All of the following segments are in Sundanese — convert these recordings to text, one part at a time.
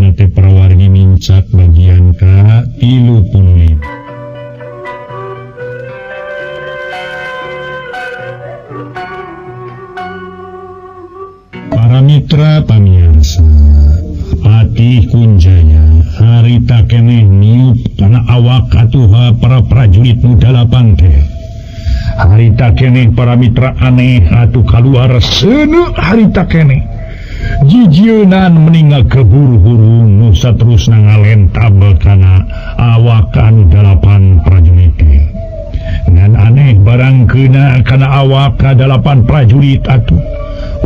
Ayeuna teh para wargi mincak bagian ka 35. Para mitra pamirsa, Patih Kunjaya harita keneh niup kana awak atuha para prajurit nu dalapan teh. Harita keneh para mitra aneh atuh kaluar seuneu harita keneh. Jijieunaan meninggal keburu hurung nu saterusna ngalentab kana awak anu dalapan prajurit teh. Ngan aneh barang keuna kana awak ka dalapan prajurit atuh.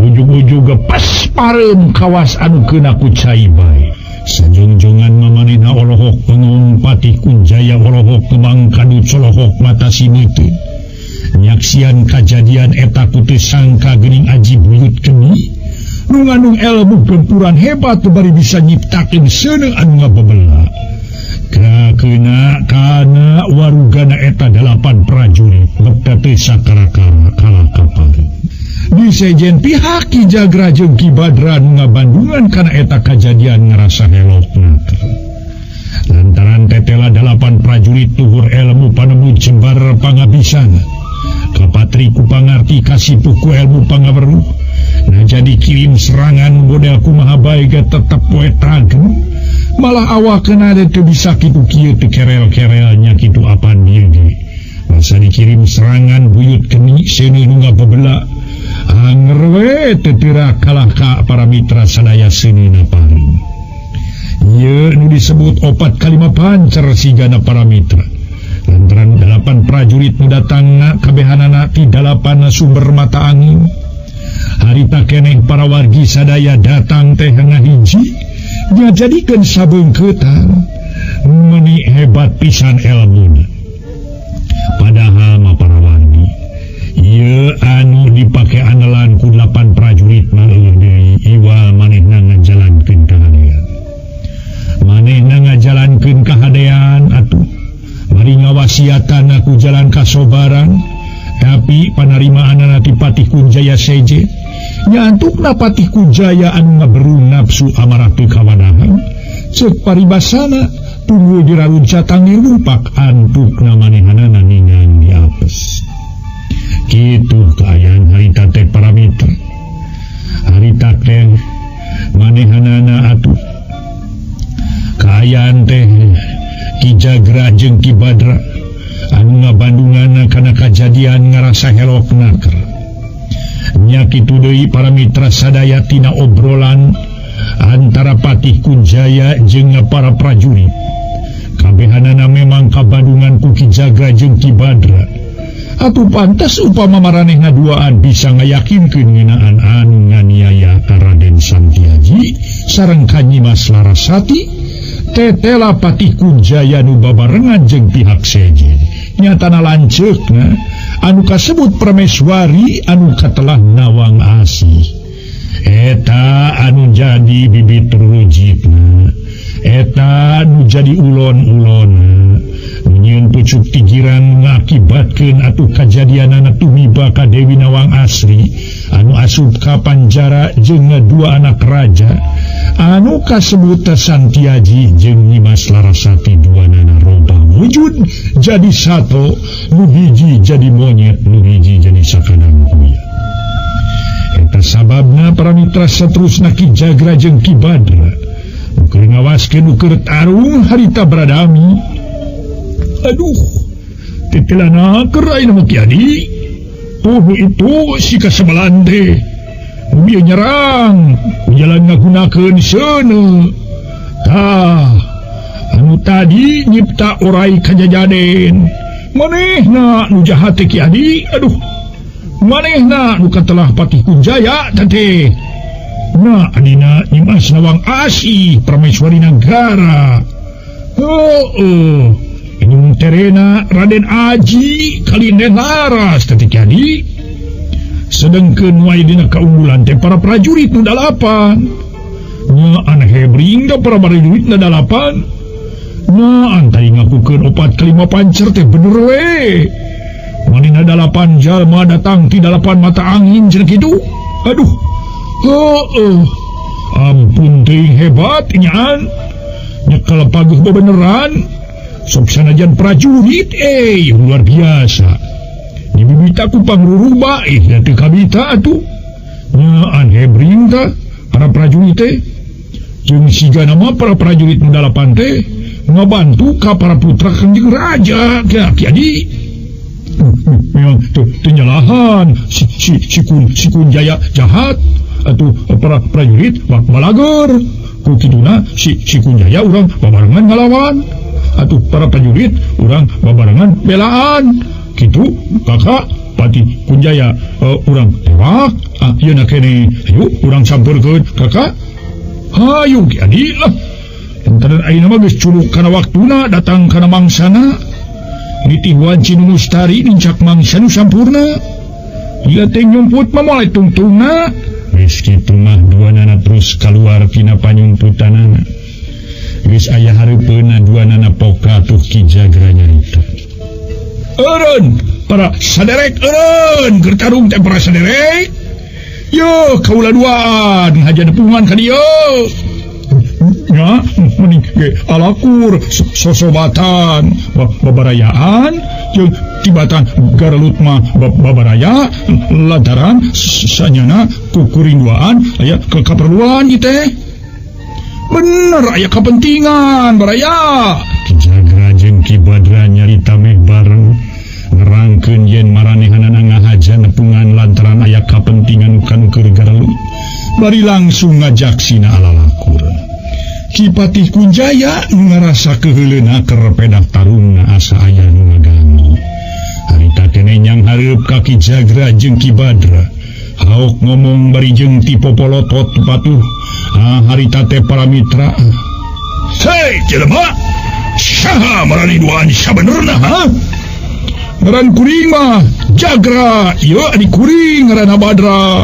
Ujug-ujug pas pareum kawas anu keuna ku cai bae. Sajongjongan mamanehna olohok bengong Patih Kunjaya olohok kembang kadu colohok mata simeuteun. Nyaksian kajadian eta ku teu sangka geuning aji buyut geni. Nu ngandung ilmu gempuran hebat bari bisa nyiptakeun seuneu anu ngabebela. Kakeuna kana warugana eta dalapan prajurit beta teu sakara-kara kalah kapari. Disejen pihak Ki Jagra jeung Ki Badra nu ngabandungan kana eta kajadian ngarasa helokna. Lantaran tetela dalapan prajurit luhur ilmu panemu jembar pangabisana. Kapatri ku pangarti kasipuh ku ilmu pangaweruh. Nah jadi kirim serangan model kumaha bae ge tetep poe tagem. Malah awakeun teu bisa kitu kieu teu kerel-kerelnya kitu apan ieu ge. Masa dikirim serangan buyut geni seuneu nu ngabebela. Anger we teu teu kalah ka para mitra sadaya seuneu paring. Ieu nu disebut opat kalima pancer sigana para mitra. Lantaran dalapan prajurit nu datangna kabehanana ti dalapan sumber mata angin. Harita keneh para wargi sadaya datang teh ngahiji ngajadikeun sabeungkeutan meuni hebat pisan elmuna. Padahal mah para wargi ieu anu dipake andalan ku delapan prajurit mah eueuh deui iwal manehna ngajalankeun kahadean. Manehna ngajalankeun kahadean atuh bari ngawasiatan ku jalan kasobaran tapi panarimaanana ti Patih Kunjaya seje nyantukna Patih Kunjaya anu ngaberu nafsu amarah teu kawadahan ceuk paribasana tunggu diraruncatan dirumpak antukna manehanana ningan diapes. Kitu kaayaan harita teh para mitra. Harita teh manehanana atuh kaayaan teh Ki Jagra jeung Ki Badra anu ngabandunganna kana kajadian ngarasa helok naker. Nya kitu deui para mitra sadaya tina obrolan antara Patih Kunjaya jeung para prajurit. Kabehanana memang kabandungan ku Ki Jagra jeung Ki Badra. Atuh pantas upama maranehna duaan bisa ngayakinkeun ngeunaan anu nganiaya ka Raden Santiaji sareng ka Nyimas Larasati. Tetela Patih Kunjaya nu babarengan jeung pihak sejen. Nyatana lanceukna anu kasebut Prameswari anu katelah Nawang Asih. Eta anu jadi bibit rujitna. Eta anu jadi ulon-ulonna. Nyieun pucuk tigiran ngakibatkeun atuh kajadianana tumiba ka Dewi Nawang Asri anu asup ka panjara jeung dua anak raja anu kasebut Santiaji jeung Nyimas Larasati duanana robah wujud jadi sato nu hiji jadi monyet nu hiji jadi sakadang kuya. Eta sababna para mitra saterusna Ki Jagra jeung Ki Badra nu keur ngawaskeun nu keur tarung harita beradami. Aduh, tetelana ayeuna mah Ki Adi. Tuh itu si kasebelan teh. Bieu nyerang, jalan ngagunakeun seuneu. Tah, anu tadi nyipta orai kajajaden. Manehna nu jahat teh Ki Adi. Aduh, manehna nu katelah Patih Kunjaya teh. Nah, adina Nyimas Nawang Asih Prameswari Nagara. Heueuh. Inung terena Raden Aji Kalinen Laras teh Ki Adi. Sedengkeun wae dina kaunggulan teh para prajurit nu dalapan. Nya aneh hebring da para prajurit nu dalapan. Nya tadi ngakukeun opat kelima pancer teh bener we. Manehna dalapan jalma datang ti dalapan mata angin cenah kitu. Aduh. Heueuh. Ampun teuing hebat nyaan. Nyekel paguh bebeneran. Sok sanajan prajurit luar biasa. Dibibita ku pangruruba da teu kabita atuh. Nyaan hebring tah para prajurit teh. Jeung sigana mah para prajurit nu dalapan teh ngabantu ka para putra Kanjeng Raja. Ki Adi memang teu nyalahan si Kunjaya jahat atuh para prajurit balager. Ku kituna si Kunjaya urang babarengan ngalawan atuh para prajurit urang babarengan belaan. Kitu kakak Patih Kunjaya urang tewak ieu na keneh hayu urang sampeurkeun kakak. Hayu Ki Adi lah. Lantaran ayeuna mah geus culuk kana waktuna datang kana mangsana. Nitih wanci nu mustari nincak mangsa nu sampurna. Ieu teh nyumput mah moal tungtungna. Geus kitu mah duanana terus kaluar tina panyumputanana. Geus aya hareupeunna duanana poka tuh Ki Jagra nyarita. Eureun para saderek eureun keur tarung teh para saderek. Yo kaula duaan haja nepungan ka dieu. Nya mending ge alakur sosobatan babarayaan jeung tibatan garelut mah babaraya lantaran sanyana ku kuring duaan aya kaperluan ieu teh. Bener aya kepentingan baraya. Ki Jagra jeung Ki Badra nyarita meh bareng nerangkeun yen maranehanana ngahaja nepungan lantaran aya kapentingan kanu keur garelut. Bari langsung ngajak sina alalakur. Ki Patih Kunjaya nu ngarasa keuheuleuna keur pedah tarungna asa aya nu ngaganggu. Harita keneh nyang hareup ka Ki Jagra jeung Ki Badra. Haok ngomong bari jeung ti popolotot patuh. Harita teh para mitra. Hei jelema, saha marani duaan sabenerna ha? Ngaran kuring mah Jagra, ieu adi kuring ngaranna Badra.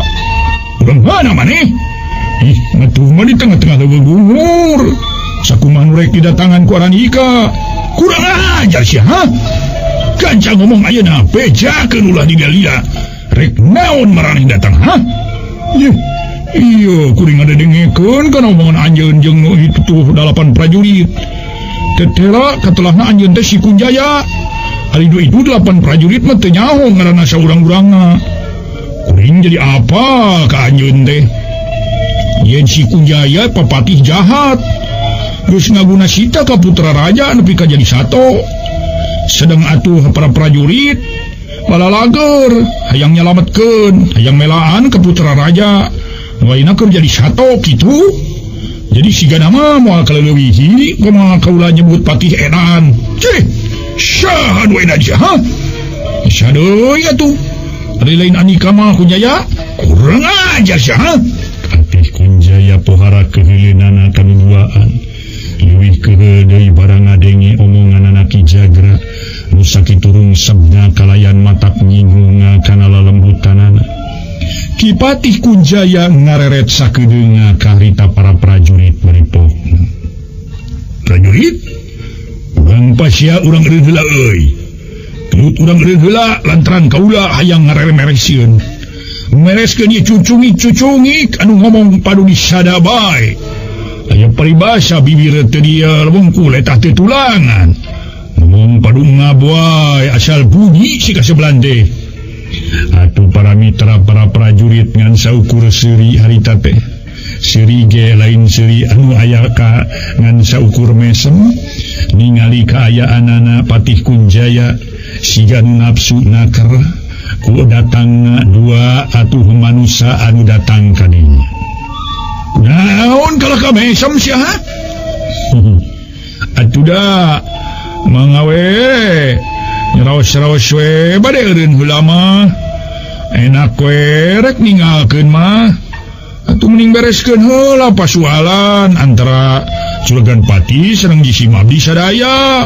Urang mana maneh? Ih, ngatuh mah di tengah-tengah leuweung bungur. Sakumaha nu rek didatangan ku aran ika. Kurang ajar sia, ha? Gancang ngomong ayeuna bejakeun ulah digalila. Rek naon maraneh datang, ha? Yeuh, iya kuring ngadengekeun kana omongan anjeun jeung nu itu tuh dalapan prajurit. Tetela katelahna anjeun teh si Kunjaya. Ari nu itu delapan prajurit mah teu nyaho ngaranna saurang-urangna. Kuring jadi apa ka anjeun teh? Yen si Kunjaya papatih jahat. Geus ngaguna sita ka putra raja nepi ka jadi sato. Sedang atuh para prajurit balalager hayang nyalametkeun, hayang melaan ka putra raja. Nu ayeuna keur jadi sato kitu. Jadi sigana mah moal kaleuwihi kumaha kaula nyebut patih edan. Cih, saha nu edan sia, ha? Saha deui atuh? Ari lain Anika mah Kunjaya? Kurang ajar sia, ha? Patih Kunjaya pohara keuheuleunana kanuduaan. Leuwih keuheul deui barang ngadenge omonganana Ki Jagra nu sakitu rungsebna kalayan matak nyinggunga kana lalembutanana. Ki Patih Kunjaya ngareret sakedeunga ka harita para prajurit bari pokna. Prajurit? Urang pasia urang eureun heula euy. Gelut urang eureun heula lantaran kaula hayang ngaremeresieun. Mereskeun ieu cucungi-cucungi anu ngomong padu disada bae. Aya paribasa bibir teu dieu wungkul eta teu tulangan. Ngomong padu ngaboy asal bunyi si kasebelan teh. Atuh para mitra para prajurit ngan saukur seuri harita teh. Seuri ge lain seuri anu aya ka ngan saukur mesem ningali kaayaanana Patih Kunjaya siga nafsu naker ku datangna dua atuh manusa anu datang ka dinya. Naon kalah ka mesem sia ha? Atuh da mangawe nyeraos-raos we bade eureun heula mah. Enak we rek ninggalkeun mah. Atuh mending bereskeun heula pasualan antara Juragan Pati sareng Jisim Abdi sadaya.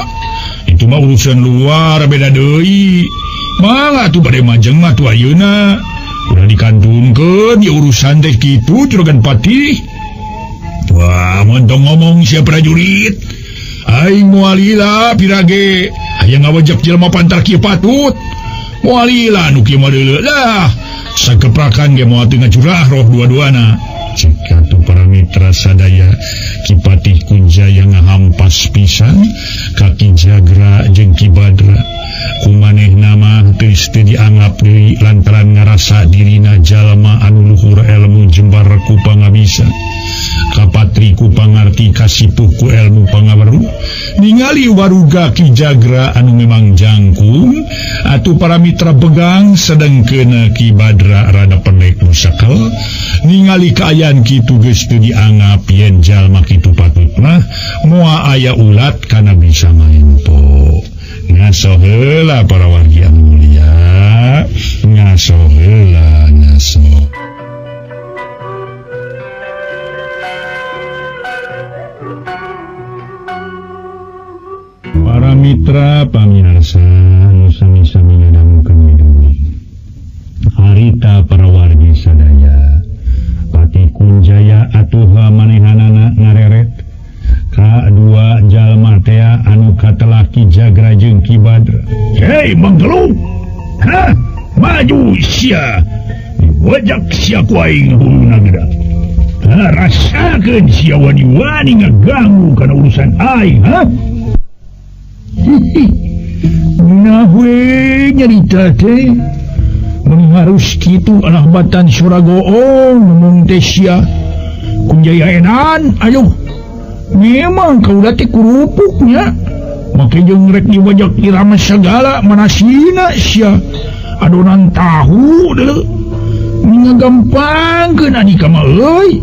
Itu mah urusan luar beda deui. Mangga atuh bade majeng mah tuh ayeuna. Udah dikantunkeun ya urusan teh kitu Juragan Pati. Wah, montong ngomong sia prajurit. Aing moal lila pirage hayang ngawajak jelema pantar kieu patut. Moal lila nu kieu mah deuleu lah. Sakeprakan ge moal teu ngacurah roh dua-duana. Cek atuh para mitra sadaya Ki Patih Kunjaya ngahampas pisan ka Ki Jagra jeung Ki Badra. Kumanehna mah geus teu dianggap deui lantaran ngarasa dirina jalma anu luhur elmu jembar ku pangabisa. Kapatri ku pangarti kasipuh ku elmu pangaweruh. Ningali waruga Ki Jagra anu memang jangkung atuh para mitra begang sedengkeun Ki Badra rada pendek nu sakel. Ningali kaayaan kitu geus teu dianggap yen jalma kitu patutna moal aya ulat kana bisa maempo. Ngaso heula para wargi anu mulia, ngaso heula ngaso. Para mitra pamirsa anu sami-sami ngadangukeun midungi. Harita para wargi sadaya, Patih Kunjaya atuh manehanana ngareret ka dua jalma tea anu katelah Ki Jagra jeung Ki Badra. Hei manggelung, hah, maju sia, diwajak sia ku aing huluna geura. Rasakeun sia wani-wani ngaganggu kana urusan aing, ha? Nah we nyarita teh mun harus kitu alah batan suragoong ngomong teh sia. Kunjaya enan, ayo. Memang kaula teh kurupuknya. Make jeung rek diwajak irama segala manasina sia. Adonan tahu deuleu. Ngagampangkeun andika mah euy.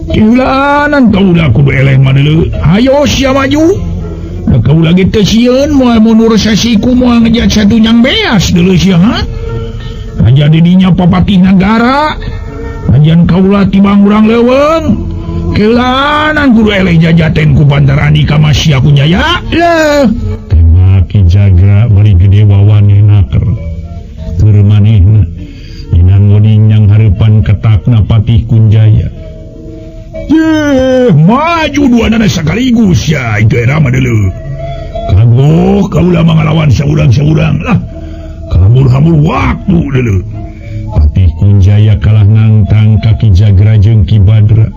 Kiulanan kaula kudu eleh mah deuleu. Hayo sia maju. Da kaula ge teu sieun moal mundur sasiku moal ngejat satu nyang beas deuleu sia ha. Raja didinya papatih nagara. Ajan kaula tibang urang leuweung. Kelanan kudu eleh jajaten ku Bantar Andika masya Kunjaya. Leh. Tema Ki Jagra bari gede wawane naker. Keur manehna dina ngoding nyang hareupan ketakna Patih Kunjaya. Yeh, maju dua nana sekaligus ya itu era mah deuleu. Kagok kaula mah ngalawan saurang-saurang lah. Kabur-habur waktu deuleu. Patih Kunjaya kalah nangtang ka Ki Jagra jeung Ki Badra.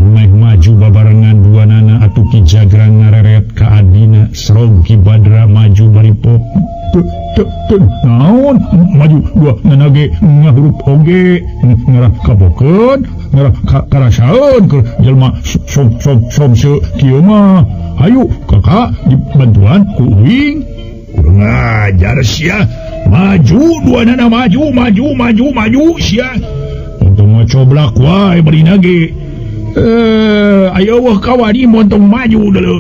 Meh maju babarengan dua nana atuh Ki Jagra ngareret ka adina serog Ki Badra maju bari pop. Naon maju dua nana ge ngahurup oge ngarah kabokeun ngarah karasaeun keur jelema som som som seu kieu mah. Hayu kakak dibantuan ku uing. Kurang ajar sia. Maju dua nana maju maju maju maju sia. Untung mah coblak wae barina ge. Ayo wah kawani montong maju dulu.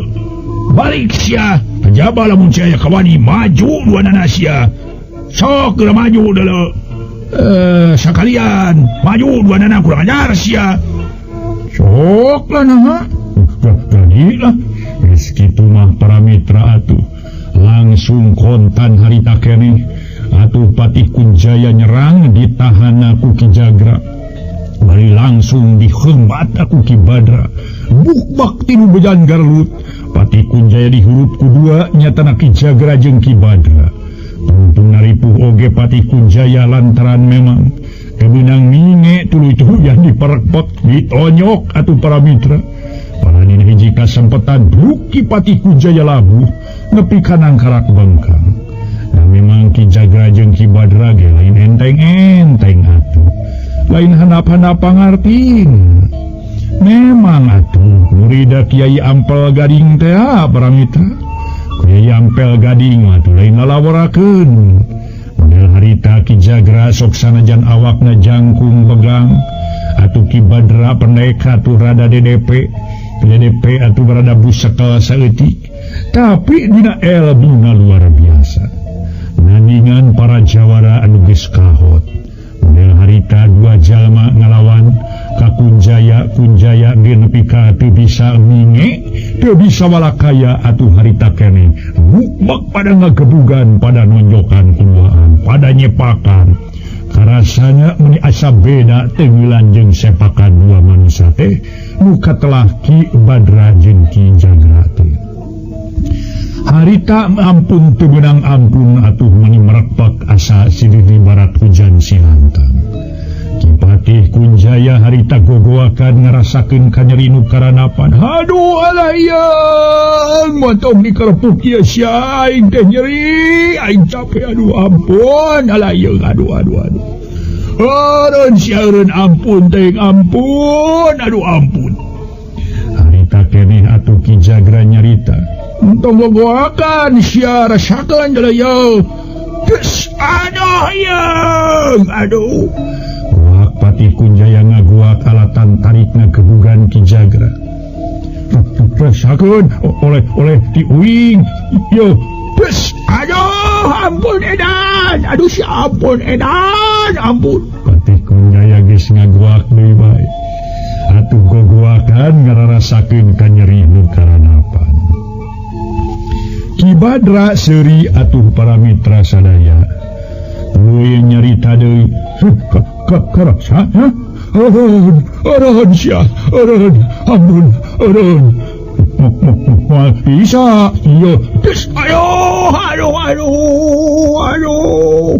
Balik sia. Kajaba lamun sia kawani maju dua nana sia. Sok geura maju dulu. Sakalian maju dua nana kurang ajar sia. Sok lah nah. Jadi lah. Geus kitu mah para mitra atuh. Langsung kontan harita keneh. Atuh Patih Kunjaya nyerang ditahan ku Ki Jagra. Bari langsung dihembat aku Ki Badra. Bukbak tinu bejan garlut. Patih Kunjaya dihurup ku dua nyatana Ki Jagra jeung Ki Badra. Tungtung naripuh oge Patih Kunjaya lantaran memang kebenang minge tuluy yang diperekpek ditonyok atuh para mitra. Paranin hiji kasempetan bruk Ki Patih Kunjaya labuh nepi ka nangkarak bengkang. Nah memang Ki Jagra jeung Ki Badra ge lain enteng-enteng atuh. Lain handap-handap pangartina. Memang atuh murida Kiai Ampel Gading teh para mitra. Kiai Ampel Gading atuh lain lalaworakeun. Model harita Ki Jagra sok sanajan awakna jangkung begang atuh Ki Badra pendek atuh rada DDP. DDP atuh rada busekel saeutik. Tapi dina elmuna luar biasa. Nandingan para jawara anu geus kahot. Model harita dua jalma ngalawan ka Kunjaya, Kunjaya ge nepi ka teu bisa minge, teu bisa walakaya atuh harita keneh. Bukbak pada ngagebugan, pada nonjokan kuduaan, pada nyepakan. Karasana meni asa beda tenggelan jeung sepakan dua manusia teh nu katelah Ki Badra jeung Ki Jagra teh. Harita ampun teu beunang ampun atuh meni merekpak asa silih barat hujan silantang. Ki Patih Kunjaya harita gogoakan ngarasakeun kanyeri nu karanapan. Aduh alayang motong dikerepuk ieu sia aing teh nyeri, aing capek aduh ampun alayang aduh aduh aduh. Eureun sia eureun ampun teh ampun aduh ampun. Harita keneh atuh Ki Jagra nyarita. Entong gogoakan sia rasakeun alayang. Geus aduh yeung aduh. Guak Patih Kunjaya ngaguak alatan tarikna gebugan Ki Jagra. Rasakeun oleh oleh ti uing. Yo, geus aduh ampun edan. Aduh si ampun edan, ampun. Patih Kunjaya geus ngaguak deui bae. Atuh gogoakan ngararasakeun kanyeri nu karanapan. Ki Badra seuri atuh para mitra sadaya. Tuluy nyarita deui. Karasa, ha? Eureun, eureun sia, eureun, ampun, eureun. Moal bisa, ieu. Geus, aduh, aduh, aduh, aduh.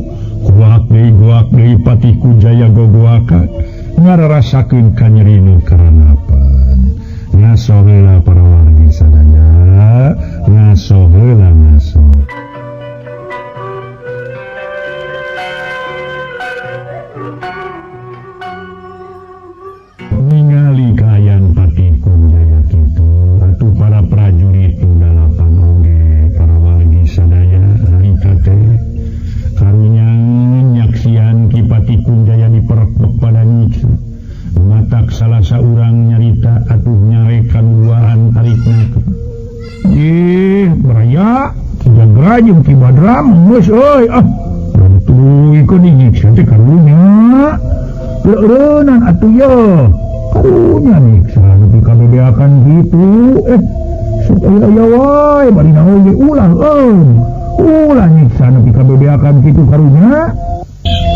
Guak deui Patih Kunjaya gogoakan ngararasakeun kanyeri nu karanapan. Ngaso heula para wargi sadaya, ngaso heula ngaso. Ningali kaayaan Patih Kunjaya kitu, atuh para prajurit nu dalapan oge para wargi sadaya harita teh karunya nyaksian Ki Patih Kunjaya diperepek pada nyiksa. Matak salah saurang nyarita atuh nyarekan duaan tarikna. Ih, baraya Ki Jagra jeung Ki Badra geus euy ah. Tuluy keun nyiksa teh karunya. Leureunnan atuh ye. Karunya nyiksa nepi ka bebeakan kitu. Sok aya wae bari naon ge ulah eun. Ulah nyiksa nepi ka bebeakan kitu karunya.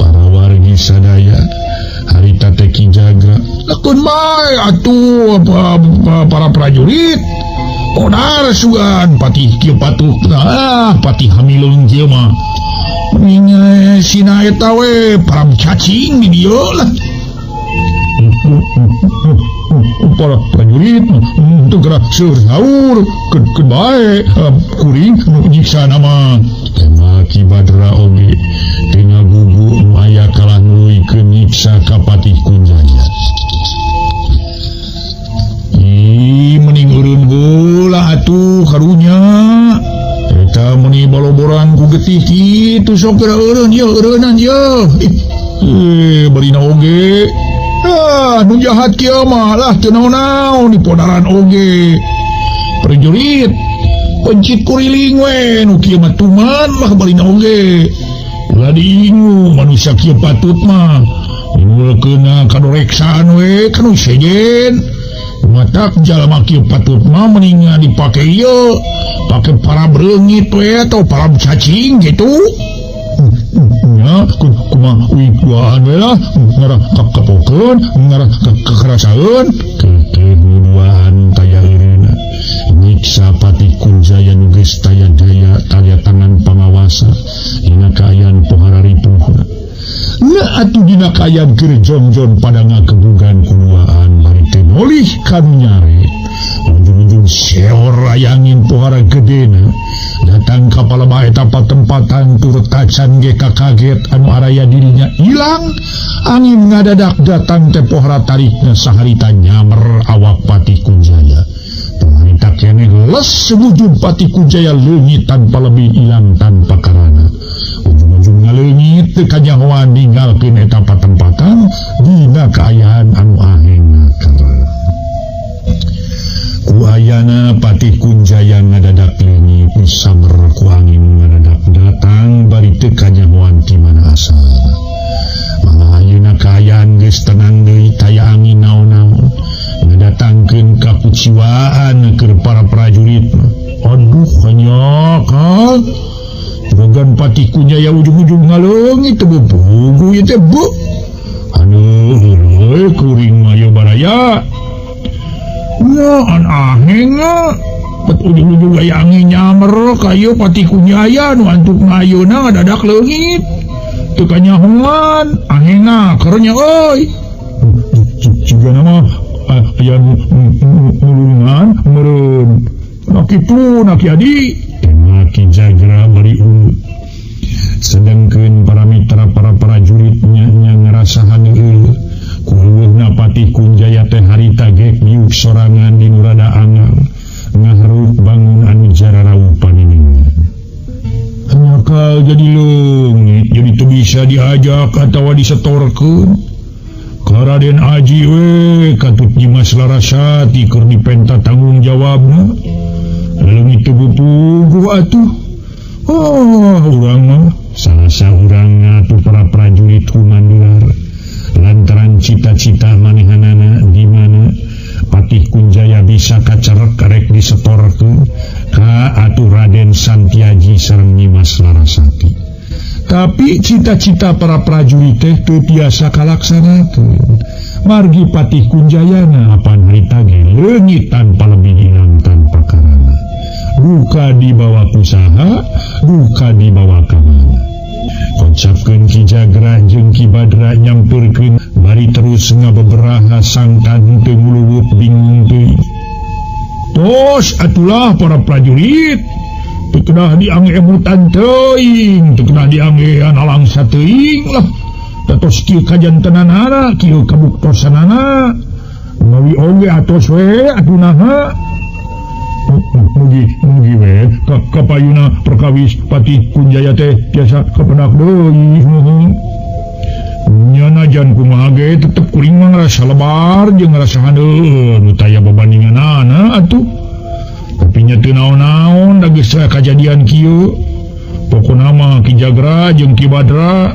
Para wargi sadaya harita teh Ki Jagra lakeun bae atuh para prajurit. Podar sugan patih kieu patuh ah patih hamileung kieu mah. Mending sina eta we param cacing di dieu lah. Para prajurit teu gerak seur saur keun bae kuring nu nyiksa mah. Tema Ki Badra oge teu ngagugu nu aya kalah nuluykeun nyiksa ka Patih Kunjaya. Ih, mending eureun heula atuh karunya. Eta meuni baloboran ku getih kitu sok geura eureun yeuh eureunnan yeuh. Barina oge. Ah, nu jahat kieu mah lah teu naon-naon dipodaran oge. Prajurit pencit kuriling we nu kieu mah tuman lah barina oge. Ulah diingu manusia kieu patut mah. Nimbulkeunna kadoreksaan we kanu sejen. Matak jalma kieu patut mah mendingan dipake ieu, pake para bereungit we atau para cacing gitu. Nya kumaha uing duaan we lah ngarah kapokeun ngarah kakarasaeun keukeuh duaan taya eureunna nyiksa Patih Kunjaya nu geus taya daya taya tangan pangawasa dina kaayaan pohara ripuhna. Na atuh dina kaayaan keur jongjon pada ngagebugan kuduaan bari teu nolih kanu nyare. Ujung-ujung seor ayangin pohara gedena datang ka palebah eta patempatan tur tacan ge kakaget anu araya dirinya ilang. Angin ngadadak datang teh pohara tarikna saharita nyamer awak Patih Kunjaya. Harita keneh les wujud Patih Kunjaya leungit tanpa lebih ilang tanpa karana. Ujung-ujung ngaleungit teu kanyahoan ninggalkeun eta patempatan dina kaayaan anu aheng keur. Ku ayana Patih Kunjaya ngadadak leungit disamer ku angin ngadadak datang bari teu kanyahoan ti mana asalna. Malah ayeuna kaayaan geus tenang deui taya angin naon-naon ngadatangkeun kakuciwaan keur para prajurit. Aduh hanyak ha. Juragan Patih Kunjaya ujung-ujung ngaleungit teu bugu ieu teh bu. Aduh heueuh kuring mah ieu baraya. Nya an aheng bet ujung-ujung aya angin nyamer ka ieu Patih Kunjaya nu antuk ayeuna ngadadak leungit. Teu kanyahoan ahengna keur nya euy. Juga nama aya nu nulungan meureun. Nah kitu na Ki Adi. Tema Ki Jagra bari ungu. Sedangkeun para mitra para prajurit nya ngarasa haneul. Kueuweuhna Patih Kunjaya teh harita gek diuk sorangan di nu rada angal. Ngahareup bangun anu jararauh paniningan. Nyakal jadi leungit, jadi teu bisa diajak atawa disetorkeun. Ka Raden Aji we katut Nyimas Larasati keur dipenta tanggung jawabna. Leungit teu puguh atuh. Oh, urang mah salah saurang atuh para prajurit humanduar. Lantaran cita-cita manehanana di mana Patih Kunjaya bisa kacerek rek disetorkeun ka atuh Raden Santiaji sareng Nyimas Larasati. Tapi cita-cita para prajurit teh teu tiasa kalaksanakeun. Margi Patih Kunjayana apan harita ge leungit tanpa lebih hilang tanpa karana. Duka dibawa kusaha, duka dibawa ka mana. Kocapkeun Ki Jagra jeung Ki Badra nyampeurkeun bari terus ngabeberaha sangkan teu nguluwut bingung teuing. Tos atulah para prajurit teu kedah diangge emutan teuing, teu kedah diangge analangsa teuing lah. Tatos kieu kajantenanana, kieu kabuktosanana. Mawi oge atos we atuh naha. Mugi mugi we kapayuna perkawis Patih Kunjaya teh tiasa kapendak deui. Nyana jan kumaha ge tetep kuring mah ngarasa lebar jeung ngarasa haneun nu taya babandinganana atuh. Tapi nya teu naon-naon da geus kajadian kieu. Pokona mah Ki Jagra jeung Ki Badra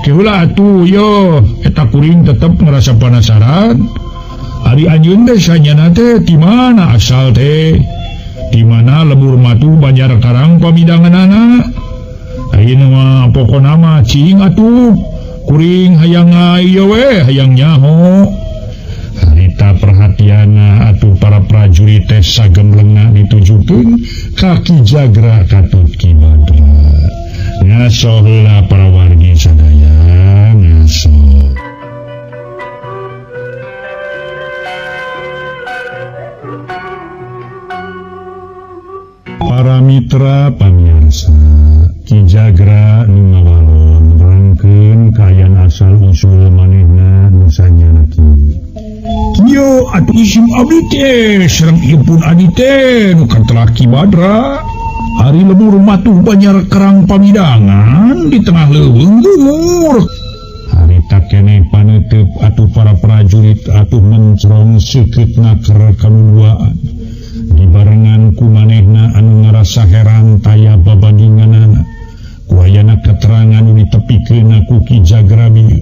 keheula atuh yo eta kuring tetep ngarasa penasaran. Ari anjeun teh sanyana teh di mana asal teh? Di mana lebur matu Banjar Karang pamidanganana? Ayeuna mah pokona mah cing atuh kuring hayang ieu we hayang nyaho. Harita perhatianna atuh para prajurit teh sagemlengna ditujukeun ka Ki Jagra katut Ki Badra. Ngaso heula para wargi sadaya ngaso. Para mitra pamirsa, Ki Jagra nu ngawalon nerangkeun kaayaan asal usul manehna nu sanyana kieu. Kieu atuh isim abdi teh sareng ieu pun adi teh nu katelah Ki Badra. Ari lebur matuh Banjar Karang pamidangan di tengah leuweung gumur. Harita keneh paneuteub atuh para prajurit atuh mencrong seukeut naker kanuduaan. Dibarengan ku manehna anu ngarasa heran taya babandinganana. Ku ayana keterangan nu ditepikeun ku Ki Jagra bieu.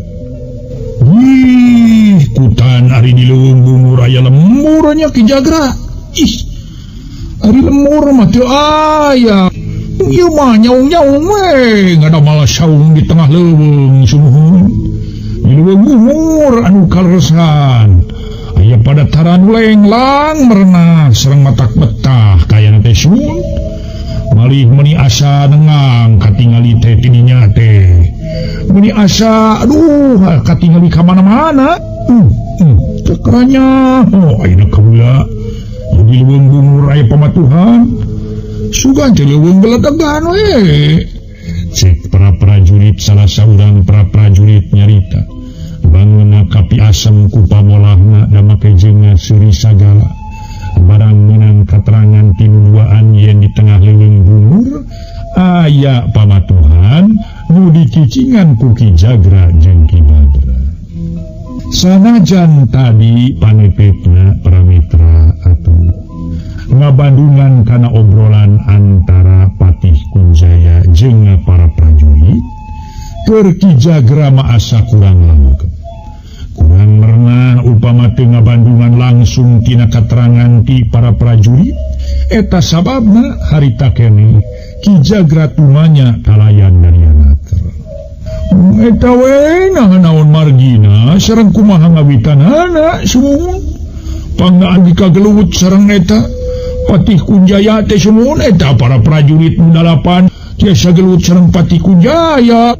Wih, kutan ari di leuweung bungur aya lemur nya Ki Jagra. Ih, ari lemur mah teu aya. Ieu mah nyaung-nyaung we, ngada malah saung di tengah leuweung sumuhun. Di leuweung bungur anu kaleresan. Aya pada taran lenglang merenah sareng matak betah kayana teh sun. Malih meuni asa nengang katingali teh tidinya teh. Meuni asa aduh katingali ka mana-mana. Cekranya oh ayeuna kaula di leuweung bungur aya pamatuhan. Sugan teh leuweung geledegan we. Cek para prajurit salah saurang para prajurit nyarita. Bangunna kapi asem ku pamolahna da make jeung seuri sagala. Barang meunang katerangan tinuduaan yen di tengah leuweung bungur aya pamatuhan nu dicicingan ku Ki Jagra jeung Ki Badra. Sanajan tadi panepetna para mitra atuh ngabandungan kana obrolan antara Patih Kunjaya jeung para prajurit, keur Ki Jagra mah asa kurang lengkep. Kurang merenah upama teu ngabandungan langsung tina katerangan ti para prajurit, eta sababna harita keneh Ki Jagra tumanya kalayan darianaker. Eta we nah naon margina sareng kumaha ngawitanana sumuhun. Panggaan dikageluwut sareng eta Patih Kunjaya teh sumuhun eta para prajurit nu dalapan tiasa gelut sareng Patih Kunjaya.